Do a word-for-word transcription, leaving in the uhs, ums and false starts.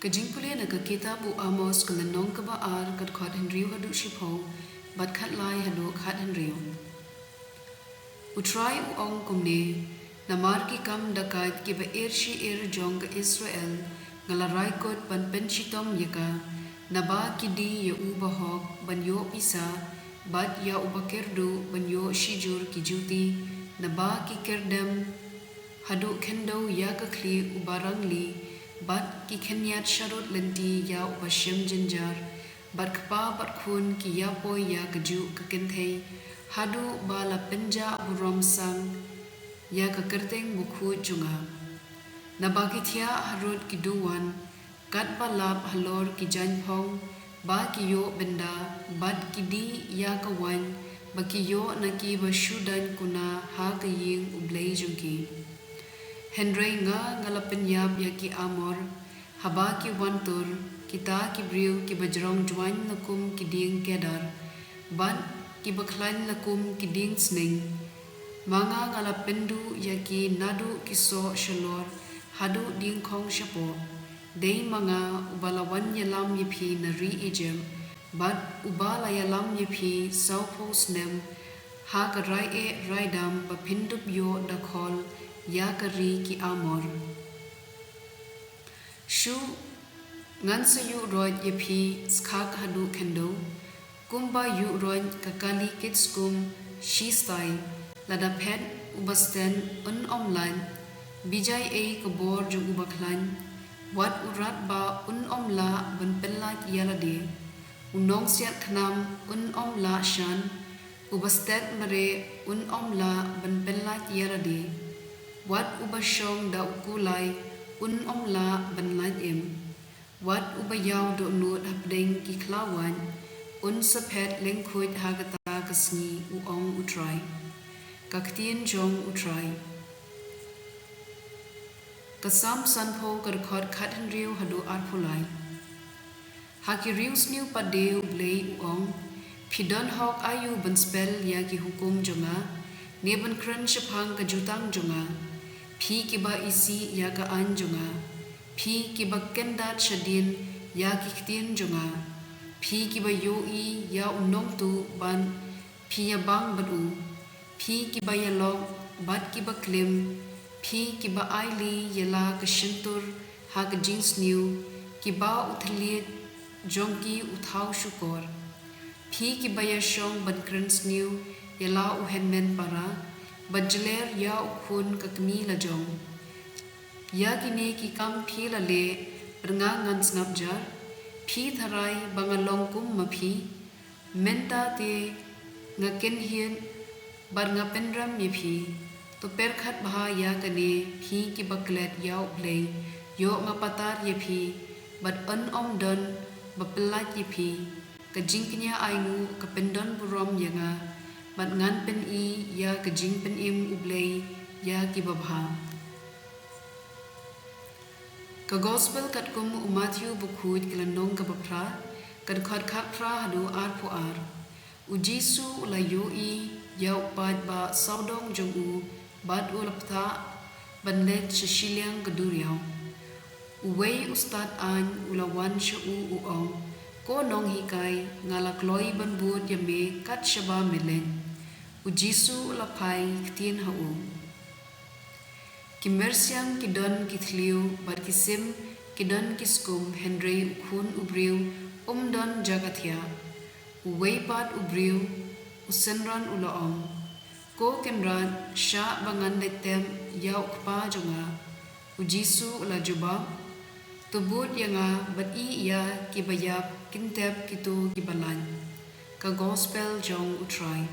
Ka jingpule na ka kitab u Amos ka lynnong kaba ar, ka dkhot hynriew haduh shiphew, bad khatlai haduh khathynriew. U Trai u ong kumne: Namar ki kam dakait kiba er shi er jong ka Israel, nga la rai kut ban pynshitom ïa ka. Naba ki die ïa u bahok ban ïoh pisa, bad ïa u bakyrduh ban ïoh shijur ki juti. Naba ki kyrdem haduh khyndew ïa ka khlieh u barangli, bad ki khynñiat sharud lynti ïa u bashim jynjar. Bad kpa bad khun ki ïapoi ïa kajuh ka kynthei, haduh ba la pynjah burom sang ïa ka kyrteng bakhuid jong nga. Naba ki thiah harud ki duwan, katba lap halor ki jaiñphong, ba ki ïoh bynda, bad ki die ïa ka waiñ ba ki ïoh na ki ba shu daiñ kuna ha ka ïing u blei jong ki. Hynrei nga, nga la pynïap ïa ki Amor haba ki wan tur, kita ki briew kiba jrong jwaiñ la kum ki dieng kedar, bad kiba khlaiñ la kum ki dieng sning. Ma nga, nga la pynduh ïa ki naduh ki soh shalor haduh diengkhong shapoh. Dei ma nga uba la wan ïalam ïa phi na ri Ijipt, bad uba la ïalam ïa phi sawphew snem ha ka rai eh rai dam, ba phin dup ïoh da khol ïa ka ri ki Amor. Shu, ngan sa ïuh roit ïa phi skhak haduh khyndew, kumba ïuh roit ka kali kit skum shistai. Lada phet u bastet un ym lait, bijai ei ka bor jong u bakhlaiñ. Wat u radbah un ym lah ban pynlait ïa lade, u nongsiat khnam un ym lah shan. U bastet mareh un ym lah ban pynlait ïa lade, wat u bashong da u kulai un ym lah ban lait im. Wat u baïaw dohnud hapdeng ki khlawait un sa phet lyngkhuid ha kata ka sngi, u ong u Trai. Ka ktien jong u Trai. Ka Salm sanphew, ka dkhot khathynriew haduh arphew lai. Ha ki riewsniew pat de u Blei u ong: Phi don hok aïu ban spel ïa ki hukum jong nga, ne ban kren shaphang ka jutang jong nga? Phi kiba isih ïa ka aiñ jong nga, phi kiba kyndat shadien ïa ki ktien jong nga, phi kiba ïohi ïa u nongtuh ban phi ïabang bad u, phi kiba ïalok bad kiba klim, phi kiba aili ïa la ka shyntur ha ka jingsniew, kiba u thylliej jong ki u thaw shukor, phi kiba ïashong ban kren sniew ïa la u hynmen para, bad jler ïa u khun ka kmie lajong. Ïa kine ki kam phi la leh bad nga ngan sngap jar, phi tharai ba nga long kum ma phi? Mynta te nga kynhied bad nga pynrem ïa phi. To pyrkhat bha ïa kane, phi kiba klet ïa u Blei, ïoh nga patar ïa phi, bad yn ym don ba pyllait ïa phi. Ka jingkñia ainguh ka pyndon burom ïa nga, bad ngan pyni ïa ka jingpynim u Blei ïa kiba bha. Ka Gospel katkum u Mathaiw bakhuid, ka lynnong kaba phra, ka dkhot khatphra haduh arphew ar. U Jisu u la ïohi ïa u paidbah sawdong jong u, bad u la bthah ban leit sha shiliang ka duriaw. Uwei u stad aiñ u la wan sha u, u ong: Ko Nonghikai, nga la kloi ban bud ïa me kat shaba me leit. U Jisu u la phai ktien ha u: Ki myrsiang ki don ki thliew, bad ki sim ki don ki skum, hynrei u Khun u briew um don jaka thiah. Uwei pat u briew, u synran, u la ong: Ko Kynrad, shah ba ngan leit tep ïa u kpa jong nga. U Jisu u la jubab: To bud ïa nga bad ïeh ïa kiba ïap, kyntep kito kiba lait. Ka Gospel jong u Trai.